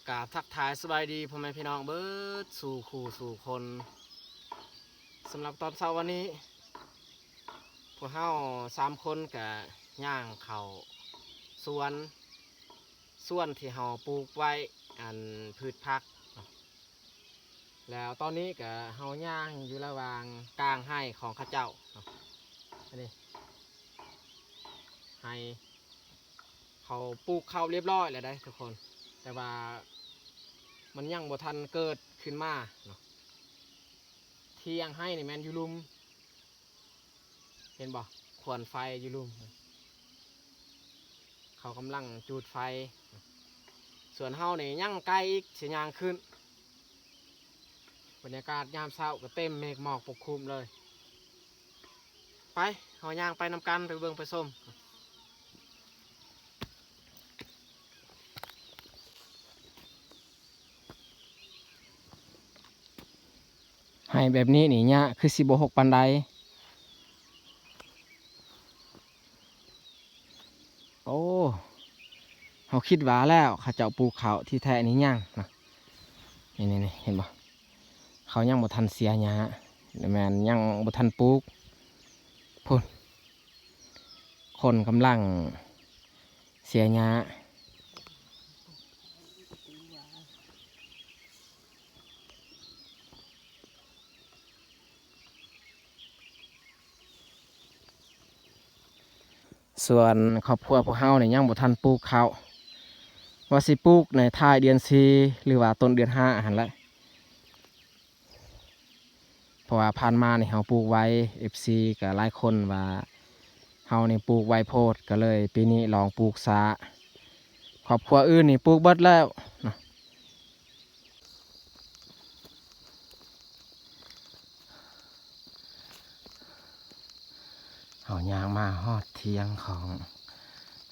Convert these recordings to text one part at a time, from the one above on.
ກາບທັກທາຍສະບາຍດີພໍ່ແມ່ພີ່ນ້ອງເບິດສູ່ຄູ່ສູ່ຄົນ. ສຳລັບຕອນເຊົ້າວັນນີ້ ພວກເຮົາສາມຄົນກະຍ່າງເຂົ້າສວນ ສວນທີ່ເຮົາປູກໄວ້ ອັນ ພືດຜັກເນາະ. ແລ້ວຕອນນີ້ກະເຮົາຍ່າງຢູ່ລະຫວ່າງກາງໄຮ່ຂອງເຂົາເຈົ້າເນາະ. ອັນນີ້ໄຮ່ ເຂົາປູກເຂົ້າລຽບຮ້ອຍແລ້ວໃດ໋ທຸກຄົນ, ແຕ່ວ່າມັນຍັງບໍ່ທັນເກີດຂຶ້ນມາເນາະ. ຖຽງໄຮ່ນີ້ແມ່ນຢູ່ລຸ່ມ ເຫັນບໍ່? ຄວັນໄຟຢູ່ລຸ່ມ. ເຂົາກຳລັງຈູດໄຟ. ສ່ວນເຮົານີ້ຍັງໄກອີກ ຊິຍ່າງຂຶ້ນ. ບັນຍາກາດຍາມເຊົ້າກໍເຕັມເມກໝອກປົກຄຸມເລີຍ. ໄປ ເຮົາຍ່າງໄປນຳກັນ ໄປເບິ່ງໄປຊົມ. ໄຮ່ແບບນີ້ນີ້ ຫຍ້າຄືຊິບໍ່ຮົກປານໃດ. ໂອ້ ເຮົາຄິດວ່າແລ້ວ ເຂົາເຈົ້າປູກເຂົ້າ ທີ່ແທ້ນີ້ຍັງນະ. ນີ້ໆໆ ເຫັນບໍ່? ເຂົາຍັງບໍ່ທັນເສຍຫຍ້າ ແມ່ນຍັງບໍ່ທັນປູກ. ພຸ້ນ ຄົນກຳລັງເສຍຫຍ້າ. ສ່ວນຄອບຄົວພວກເຮົານີ້ຍັງບໍ່ທັນປູກເຂົ້າ, ວ່າຊິປູກໃນທ້າຍເດືອນສີ່ ຫຼືວ່າຕົ້ນເດືອນຫ້າຫັ້ນແຫຼະ. ເພາະວ່າຜ່ານມານີ້ເຮົາປູກໄວ, ເອັຟຊີກໍຫຼາຍຄົນວ່າເຮົານີ້ປູກໄວໂພດ, ກໍເລີຍປີນີ້ລອງປູກຊ້າ. ຄອບຄົວອື່ນນີ້ປູກເບິດແລ້ວເນາະ. ເຮົາຍ່າງມາຮອດຖຽງຂອງ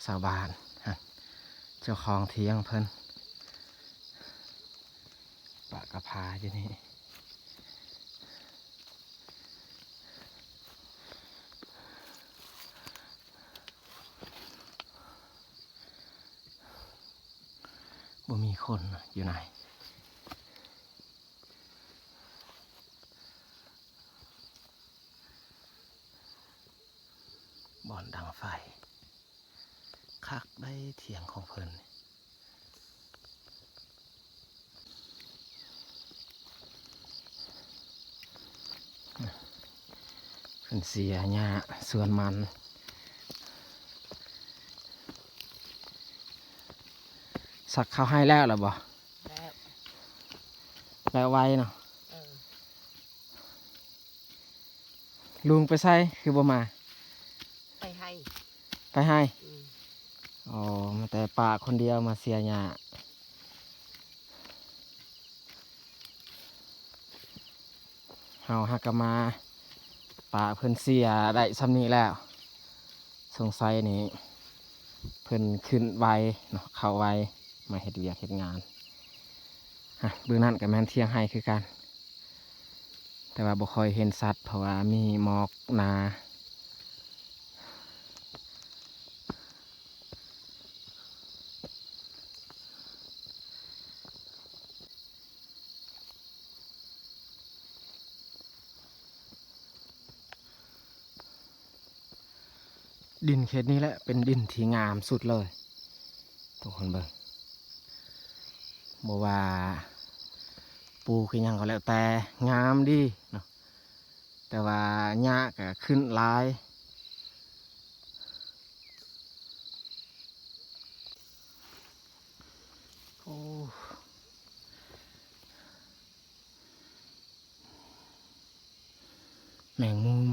ຊາວບ້ານ, ເຈົ້າຂອງຖຽງເພິ່ນປະກະພາຢູ່ນີ້. ບໍ່ມີຄົນຢູ່ໃນ ບ່ອນດັງໄຟ. ຄັກໄດ໋ຖຽງຂອງເພິ່ນ. ເພິ່ນເສຍຫຍ້າສວນມັນ. ສັກເຂົ້າໄຮ່ແລ້ວລະບໍ່? ແລ້ວ ແລ້ວໄວເນາະ. ເອີ ລຸງໄປໃສຄືບໍ່ມາ? ໄປໄຮ່ ໄປໄຮ່. ອືມ ອໍ ມາແຕ່ປ້າຄົນດຽວມາເສຍຫຍ້າ. ເຮົາຫາກະມາ ປ້າເພິ່ນເສຍໄດ້ຊ່ຳນີ້ແລ້ວ. ສົງໄສນີ້ເພິ່ນຂຶ້ນໄວເນາະ, ເຂົ້າໄວ, ມາເຮັດວຽກເຮັດງານ. ຮະ ເບື້ອງນັ້ນກໍແມ່ນຖຽງໄຮ່ຄືກັນ, ແຕ່ວ່າບໍ່ຄ່ອຍເຫັນຊັດ ເພາະວ່າມີໝອກໜາ. ດິນເຂດນີ້ແຫຼະເປັນດິນທີ່ງາມສຸດເລີຍ ທຸກຄົນເບິ່ງ. ບໍ່ວ່າປູກອີ່ຫຍັງກໍແລ້ວແຕ່ ງາມດີເນາະ, ແຕ່ວ່າຫຍ້າກໍຂຶ້ນຫຼາຍ. ໂອ້ ແມງມຸມ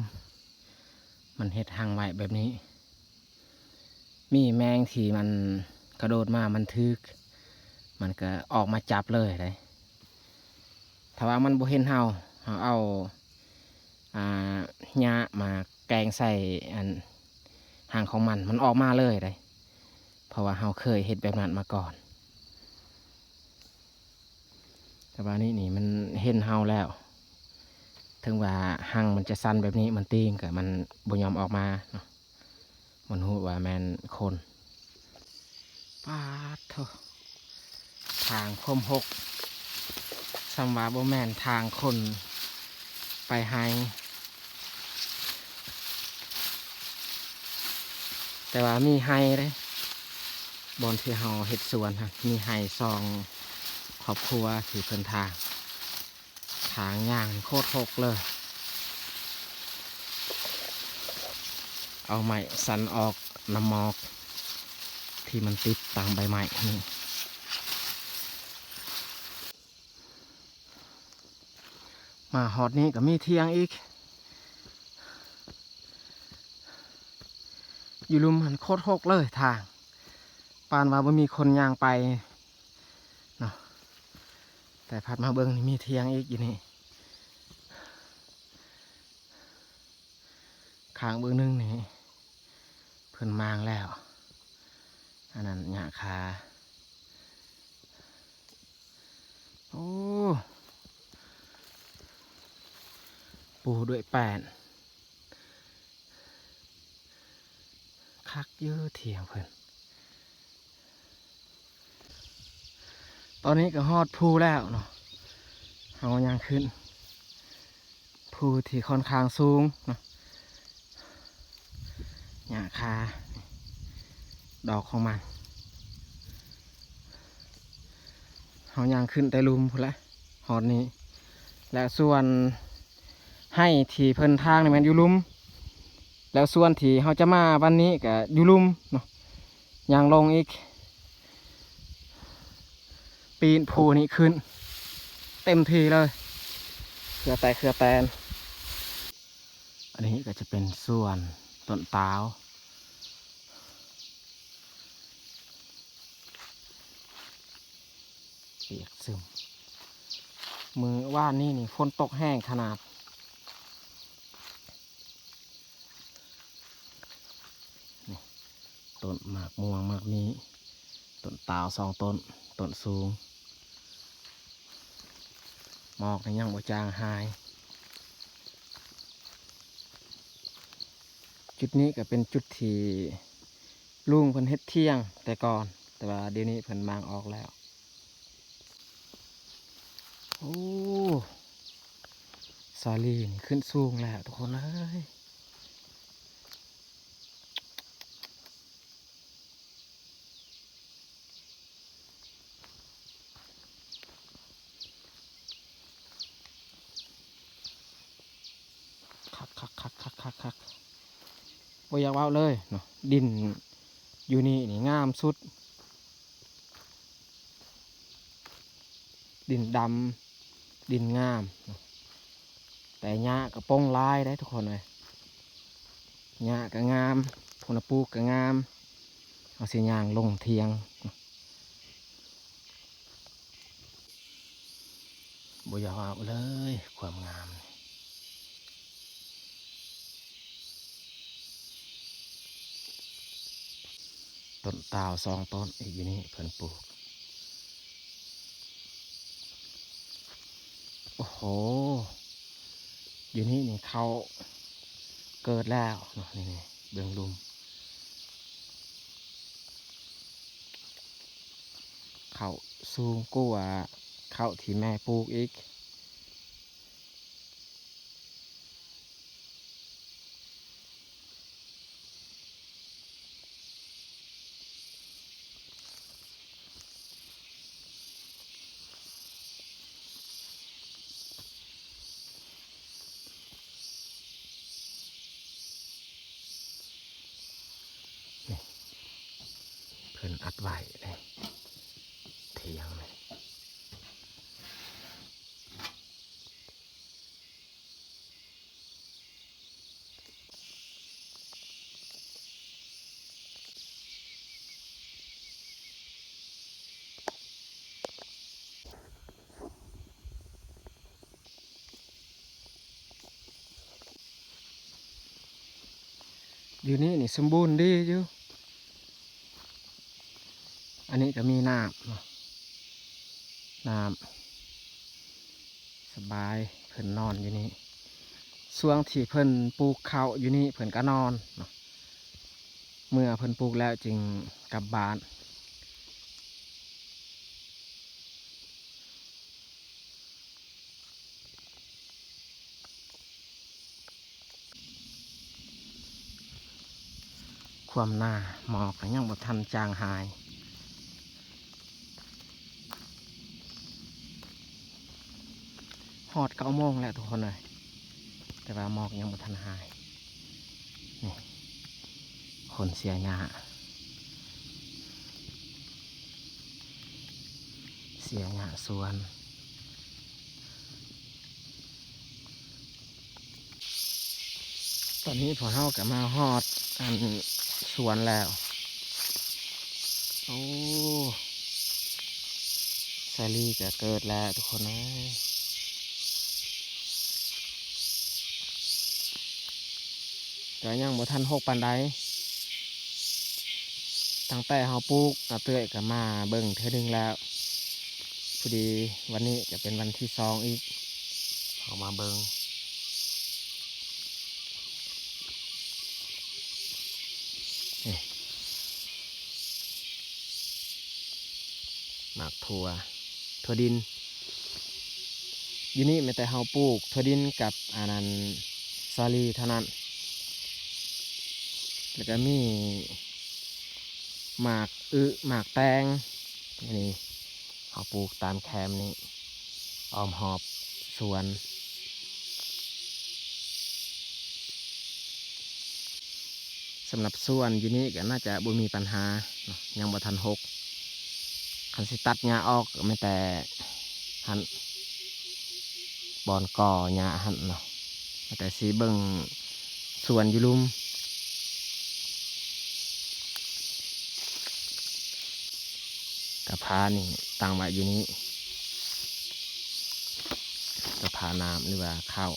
ມັນເຮັດຮັງໄວ້ແບບນີ້. ມີແມງທີ່ມັນກະໂດດມາ ມັນຖືກ ມັນກະອອກມາຈັບເລີຍເດ້. ຖ້າວ່າມັນບໍ່ເຫັນເຮົາ ເຮົາເອົາ ອ່າ ຫຍ້າມາແກງໃສ່ອັນຮັງຂອງມັນ ມັນອອກມາເລີຍເດ້, ເພາະວ່າເຮົາເຄີຍເຮັດແບບນັ້ນມາກ່ອນ. ແຕ່ວ່ານີ້ນີ້ມັນເຫັນເຮົາແລ້ວ, ເຖິງວ່າຮັງມັນຈະສັ່ນແບບນີ້, ມັນຕີງກໍມັນບໍ່ຍອມອອກມາເນາະ. ມັນຮູ້ວ່າແມ່ນຄົນ. ປາດໂທ້! ທາງຄວາມຮົກ ສ່ຳວ່າບໍ່ແມ່ນທາງຄົນໄປໄຮ່ ແຕ່ວ່າມີໄຮ່ເດ້ ບ່ອນທີ່ເຮົາເຮັດສວນຫັ້ນ ມີໄຮ່ສອງຄອບຄົວທີ່ເພິ່ນຖາງ ທາງຍ່າງໂຄດຮົກເລີຍ ເອົາໄມ້ສັນອອກນ້ຳໝອກທີ່ມັນຕິດຕາມໃບໄມ້ນີ້ ມາຮອດນີ້ກໍມີຖຽງອີກ ຢູ່ລຸ່ມຫັ້ນໂຄດຮົກເລີຍທາງ ປານວ່າບໍ່ມີຄົນຍ່າງໄປເນາະ ແຕ່ພັດມາເບິ່ງນີ້ມີຖຽງອີກຢູ່ນີ້ ຂ້າງເບື້ອງໜຶ່ງນີ້ເພິ່ນມ້າງແລ້ວ ອັນນັ້ນຫຍ້າຄາ ໂອ້ ປູດ້ວຍແປ້ນ ຄັກຢູ່ຖຽງເພິ່ນ ຕອນນີ້ກໍຮອດພູແລ້ວເນາະ ເຮົາຍ່າງຂຶ້ນ ພູທີ່ຂ້ອນຂ້າງສູງເນາະ ຫຍ້າຄາ ດອກຂອງມັນ ເຮົາຍ່າງຂຶ້ນແຕ່ລຸ່ມພຸ້ນແຫຼະ ຮອດນີ້ ແລະ ສ່ວນໄຮ່ທີ່ເພິ່ນຖາງນີ້ແມ່ນຢູ່ລຸ່ມ ແລ້ວສ່ວນທີ່ເຮົາຈະມາວັນນີ້ກະຢູ່ລຸ່ມເນາະ ຍ່າງລົງອີກ ປີນພູນີ້ຂຶ້ນ ເຕັມທີ່ເລີຍ ເຄືອແຕກເຄືອແຕນ ອັນນີ້ກໍຈະເປັນສວນຕົ້ນຕາວ ປຽກຊຶມ ມື້ວານນີ້ນີ້ຝົນຕົກແຮງຂະໜາດ ນີ້ ຕົ້ນໝາກມ່ວງໝາກມີ້ ຕົ້ນຕາວສອງຕົ້ນ ຕົ້ນສູງ ໝອກນີ້ຍັງບໍ່ຈາງຫາຍ ຈຸດນີ້ກໍເປັນຈຸດທີ່ລຸງເພິ່ນເຮັດຖຽງແຕ່ກ່ອນ ແຕ່ວ່າດຽວນີ້ເພິ່ນມ້າງອອກແລ້ວ ໂອ້ ສາລີນີ້ຂຶ້ນສູງແລ້ວທຸກຄົນເອີຍ ຄັກໆໆໆໆ ບໍ່ຢາກເວົ້າເລີຍເນາະ ດິນຢູ່ນີ້ນີ້ງາມສຸດ ດິນດຳ ດິນງາມ ແຕ່ຫຍ້າກະປົ່ງຫຼາຍເດ້ທຸກຄົນເອີຍ ຫຍ້າກະງາມ ພຸ້ນນະ ປູກກະງາມ ເຮົາຊິຍ່າງລົງຖຽງ ບໍ່ຢາກເວົ້າເລີຍ ຄວາມງາມ ຕົ້ນຕາວສອງຕົ້ນອີກຢູ່ນີ້ເພິ່ນປູກ ໂອ້ໂຫ ຢູ່ນີ້ນີ້ເຂົ້າເກີດແລ້ວເນາະ ນີ້ໆ ເບິ່ງລຸ່ມ ເຂົ້າສູງກວ່າເຂົ້າທີ່ແມ່ປູກອີກ. ນີ້ ເພິ່ນອັດໄວ້ນີ້ ຖຽງນີ້. ຢູ່ນີ້ນີ້ສົມບູນດີຢູ່. ອັນນີ້ກໍມີນ້ຳເນາະ ນ້ຳສະບາຍ ເພິ່ນນອນຢູ່ນີ້. ຊ່ວງທີ່ເພິ່ນປູກເຂົ້າຢູ່ນີ້ ເພິ່ນກໍນອນເນາະ ເມື່ອເພິ່ນປູກແລ້ວຈຶ່ງກັບບ້ານ. ຄວາມໜ້າ ໝອກກໍຍັງບໍ່ທັນຈາງຫາຍ. ຮອດເກົ້າໂມງແລ້ວທຸກຄົນເອີຍ ແຕ່ວ່າໝອກຍັງບໍ່ທັນຫາຍ. ນີ້ ຄົນເສຍຫຍ້າ ເສຍຫຍ້າສວນ. ຕອນນີ້ພວກເຮົາກໍມາຮອດອັນສວນແລ້ວ. ໂອ້ ສາລີກໍເກີດແລ້ວທຸກຄົນເອີຍ. ກໍຍັງບໍ່ທັນຮົກປານໃດ. ຕັ້ງແຕ່ເຮົາປູກ ອາເອື້ອຍກໍມາເບິ່ງເທື່ອໜຶ່ງແລ້ວ. ພໍດີວັນນີ້ກໍເປັນວັນທີສອງອີກ ເຮົາມາເບິ່ງ. ນີ້ ໝາກຖົ່ວ ຖົ່ວດິນ. ຢູ່ນີ້ມີແຕ່ເຮົາປູກຖົ່ວດິນກັບອັນນັ້ນ ສາລີເທົ່ານັ້ນ. ແລ້ວກໍມີໝາກອຶ ໝາກແຕງ. ອັນນີ້ເຮົາປູກຕາມແຄມນີ້ ອ້ອມຮອບສວນ. ສຳລັບສວນຢູ່ນີ້ກໍໜ້າຈະບໍ່ມີບັນຫາເນາະ ຍັງບໍ່ທັນຮົກ. ຄັນຊິຕັດຫຍ້າອອກກໍມີແຕ່ຫັ້ນ ບ່ອນກໍຫຍ້າຫັ້ນເນາະ ມີແຕ່ຊິເບິ່ງສວນຢູ່ລຸ່ມ. ກະພານີ້ຕັ້ງໄວ້ຢູ່ນີ້ ກະພານ້ຳ ຫຼືວ່າເຂົ້າ.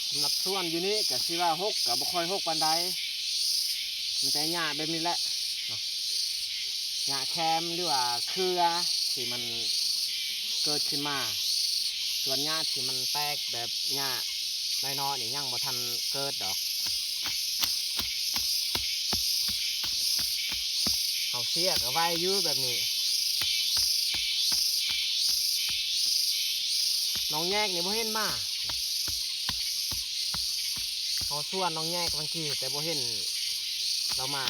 ສຳລັບສວນຢູ່ນີ້ກໍຊິວ່າຮົກກໍບໍ່ຄ່ອຍຮົກປານໃດ ມີແຕ່ຫຍ້າແບບນີ້ແຫຼະເນາະ ຫຍ້າແຄມ ຫຼືວ່າເຄືອທີ່ມັນເກີດຂຶ້ນມາ. ສ່ວນຫຍ້າທີ່ມັນແຕກແບບຫຍ້ານ້ອຍໆນີ້ຍັງບໍ່ທັນເກີດດອກ. ເຮົາເສຍກໍໄວຢູ່ແບບນີ້. ນ້ອງແຍກນີ້ບໍ່ເຫັນມາ. ເຮົາຊວນນ້ອງແຍກບາງທີ ແຕ່ບໍ່ເຫັນລາວມາ. ສ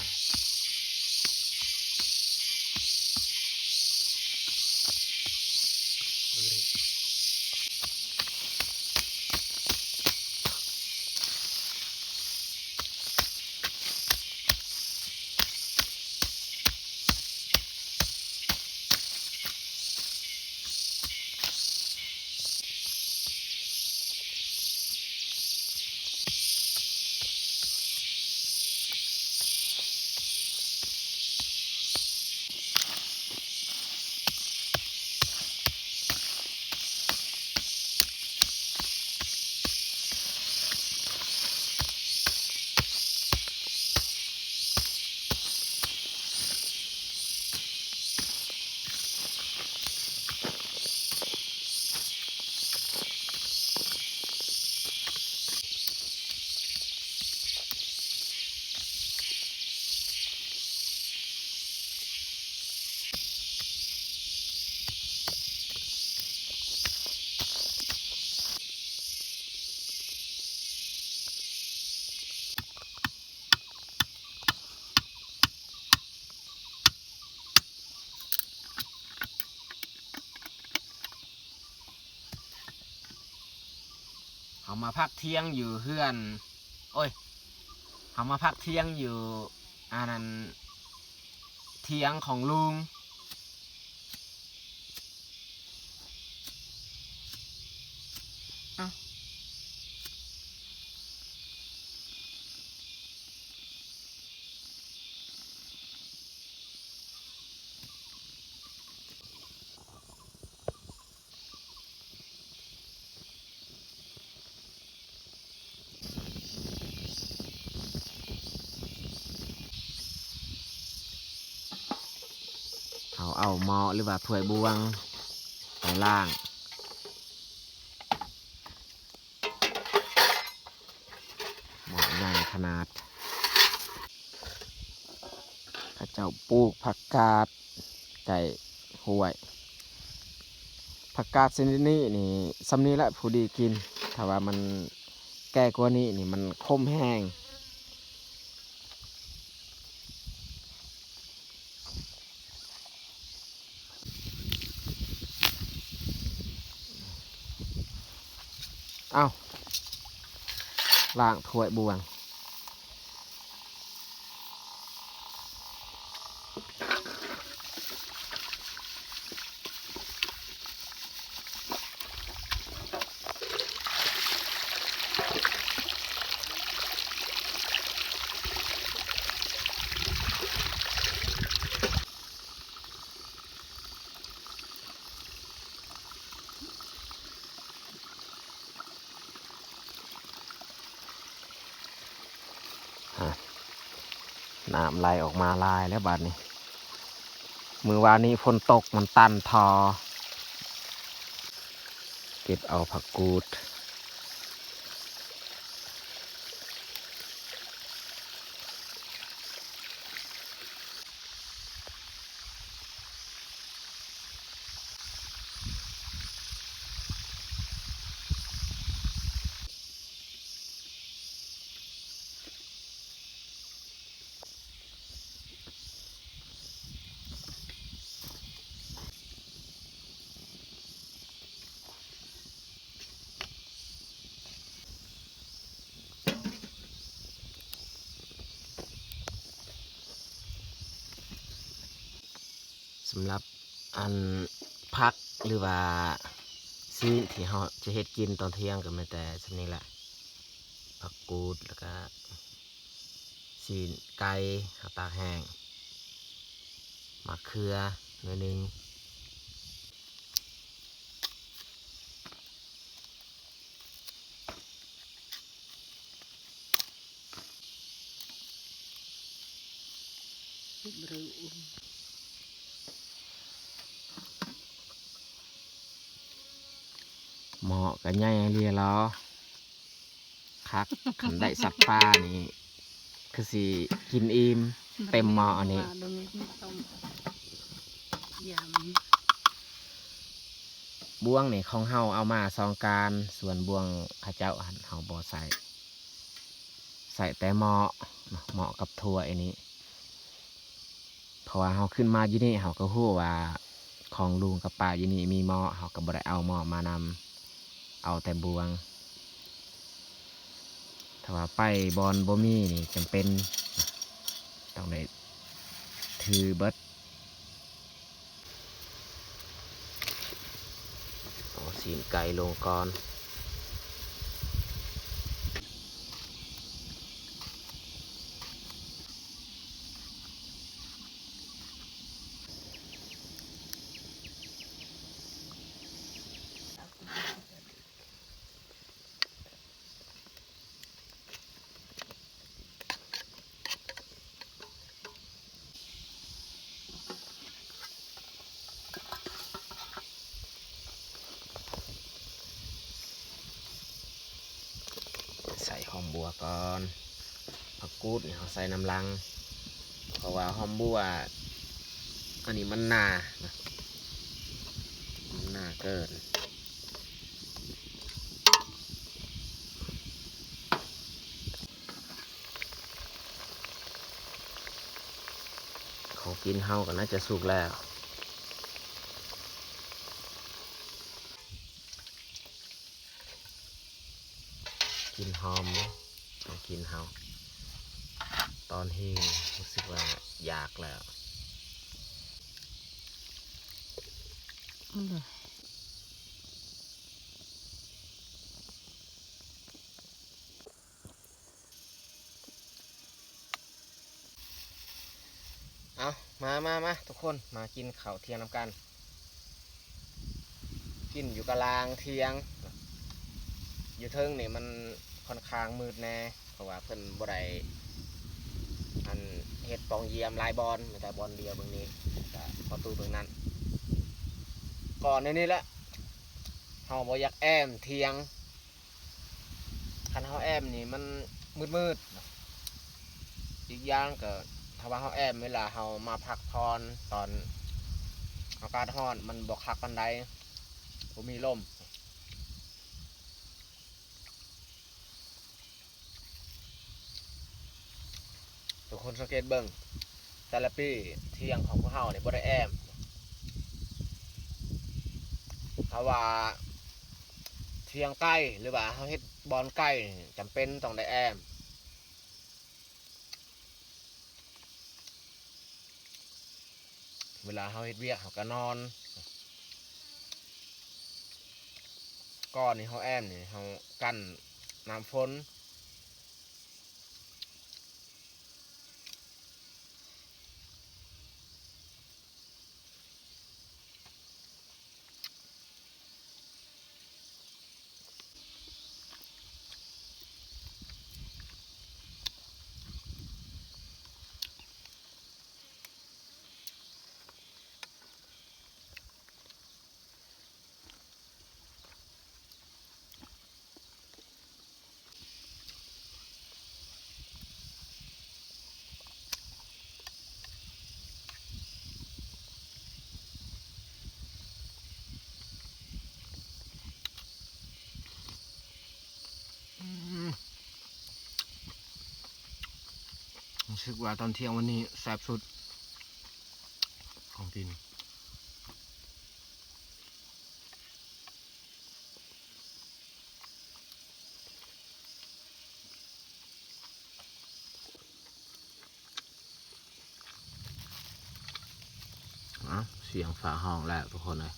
ມາພັກທ່ຽງຢູ່ເຮືອນ ໂອ້ຍ ເຮົາມາພັກທ່ຽງຢູ່ ອັນນັ້ນ ທ່ຽງຂອງລຸງ. ເຮົາເອົາໝໍ້ ຫຼືວ່າຖ້ວຍບວງໄປລ້າງ. ໝໍ້ໃຫຍ່ຂະໜາດ. ເຂົາເຈົ້າປູກຜັກກາດໃກ້ຫ້ວຍ. ຜັກກາດຊະນິດນີ້ນີ້ ສ່ຳນີ້ແຫຼະພໍດີກິນ. ຖ້າວ່າມັນແກ່ກວ່ານີ້ນີ້ ມັນຂົມແຮງ. ເອົ້າ ລ້າງຖ້ວຍບວງ. ນ້ຳໄຫຼອອກມາຫຼາຍແລ້ວບາດນີ້. ມື້ວານນີ້ຝົນຕົກມັນຕັນທໍ່. ເກັບເອົາຜັກກູດ. ສຳລັບອັນຜັກ ຫຼືວ່າຊີ້ນທີ່ເຮົາຈະເຮັດກິນຕອນທ່ຽງ ກໍແມ່ນແຕ່ສ່ຳນີ້ແຫຼະ. ຜັກກູດ ແລ້ວກະຊີ້ນໄກ່ເຮົາຕາກແຫ້ງ, ໝາກເຂືອໜ້ອຍໜຶ່ງ. ໝໍ້ກໍໃຫຍ່ອີ່ຫຼີແລ້ວ. ຄັກ ຄັນໄດ້ສັດປ່ານີ້ ຄືຊິກິນອີ່ມເຕັມໝໍ້ນີ້. ບວງນີ້ຂອງເຮົາເອົາມາສອງການ, ສ່ວນບວງເຂົາເຈົ້າຫັ້ນເຮົາບໍ່ໃສ່, ໃສ່ແຕ່ໝໍ້ເນາະ, ໝໍ້ກັບຖ້ວຍນີ້. ເພາະວ່າເຮົາຂຶ້ນມາຢູ່ນີ້ ເຮົາກໍຮູ້ວ່າຂອງລຸງກັບປ້າຢູ່ນີ້ມີໝໍ້, ເຮົາກໍບໍ່ໄດ້ເອົາໝໍ້ມານຳ, ເອົາແຕ່ບວງ. ຖ້າວ່າໄປບ່ອນບໍ່ມີນີ້ ຈຳເປັນຕ້ອງໄດ້ຖືເບິດ. ເອົາຊີ້ນໄກ່ລົງກ່ອນ. ໃສ່ຫອມບົວກ່ອນ, ຜັກກູດນີ້ເຮົາໃສ່ນຳຫຼັງ ເພາະວ່າຫອມບົວອັນນີ້ມັນໜານະ, ມັນໜາເກີນ. ຂອງກິນເຮົາກໍໜ້າຈະສຸກແລ້ວ. ເຮົາ ຕອນນີ້ຮູ້ສຶກວ່າຢາກແລ້ວ. ເອົາ ມາ ມາ ມາ ທຸກຄົນ ມາກິນເຂົ້າທ່ຽງນຳກັນ. ກິນຢູ່ກະລາງທ່ຽງ. ຢູ່ເທິງນີ້ມັນຄ່ອນຂ້າງມືດແດ່ ເພາະວ່າເພິ່ນບໍ່ໄດ້ ອັນ ເຮັດປ່ອງຢ້ຽມຫຼາຍບ່ອນ ມີແຕ່ບ່ອນດຽວເບື້ອງນີ້ ກະປະຕູເບື້ອງນັ້ນ. ກໍແນວນີ້ແຫຼະ ເຮົາບໍ່ຢາກແອ້ມທ່ຽງ. ຄັນເຮົາແອ້ມນີ້ມັນມືດໆ ອີກຢ່າງກໍຖ້າວ່າເຮົາແອ້ມເວລາເຮົາມາພັກຜ່ອນຕອນອາກາດຮ້ອນ ມັນບໍ່ຄັກປານໃດ ບໍ່ມີລົມ. ທຸກຄົນສັງເກດເບິ່ງ ແຕ່ລະປີທ່ຽງຂອງພວກເຮົານີ້ບໍ່ໄດ້ແອ້ມ. ຖ້າວ່າທ່ຽງໄກ ຫຼືວ່າເຮົາເຮັດບ່ອນໄກ ຈຳເປັນຕ້ອງໄດ້ແອ້ມ. ເວລາເຮົາເຮັດວຽກເຮົາກໍນອນ. ກໍນີ້ເຮົາແອ້ມນີ້ ເຮົາກັນນ້ຳຝົນ. ອືມ ຮູ້ສຶກວ່າຕອນທ່ຽງວັນນີ້ແຊບສຸດຂອງກິນ. ອາ ສຽງຟ້າຮ້ອງແລ້ວທຸກຄົນເອີຍ.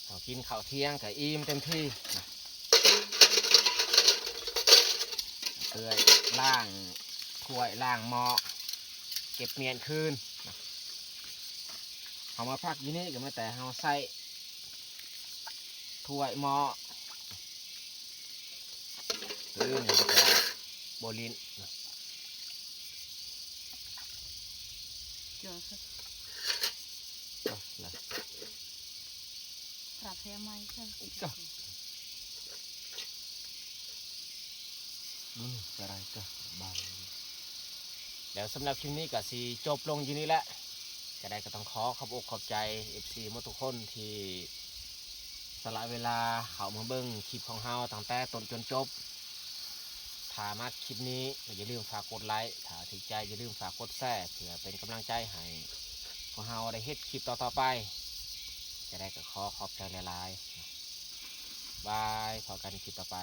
ເຮົາກິນເຂົ້າທ່ຽງກໍອີ່ມເຕັມທີ່ນະ. ເພື່ອລ້າງຖ້ວຍລ້າງໝໍ້ ເກັບມ້ຽນຄືນນະ. ເຮົາມາພັກຢູ່ນີ້ກໍມີແຕ່ເຮົາໃຊ້ຖ້ວຍໝໍ້ ຫຼືນີ້ກໍບໍ່ຫຼິ້ນນະ. ເຈົ້າ ເຈົ້າ ປາບແທ້ໃໝ່ເຈົ້າ ເຈົ້າ ອືມ ຈະໄດ້ເຈົ້າ ບາດ ແລ້ວສຳລັບຄລິບນີ້ກໍຊິຈົບລົງຢູ່ນີ້ແຫຼະ. ຈະໄດ້ກໍຕ້ອງຂໍຂອບອົກຂອບໃຈ ເອັຟຊີ ໝົດທຸກຄົນທີ່ສະຫຼະເວລາເຂົ້າມາເບິ່ງຄລິບຂອງເຮົາຕັ້ງແຕ່ຕົ້ນຈົນຈົບ. ຖ້າມັກຄລິບນີ້ກໍຢ່າລືມຝາກກົດໄລ ຖ້າຖືກໃຈຢ່າລືມຝາກກົດແຊ ເພື່ອເປັນກຳລັງໃຈໃຫ້ພວກເຮົາໄດ້ເຮັດຄລິບຕໍ່ໆໄປ. ຈະໄດ້ກໍຂໍຂອບໃຈຫຼາຍໆ. ບາຍ ພໍ້ກັນຄລິບຕໍ່ໄປ.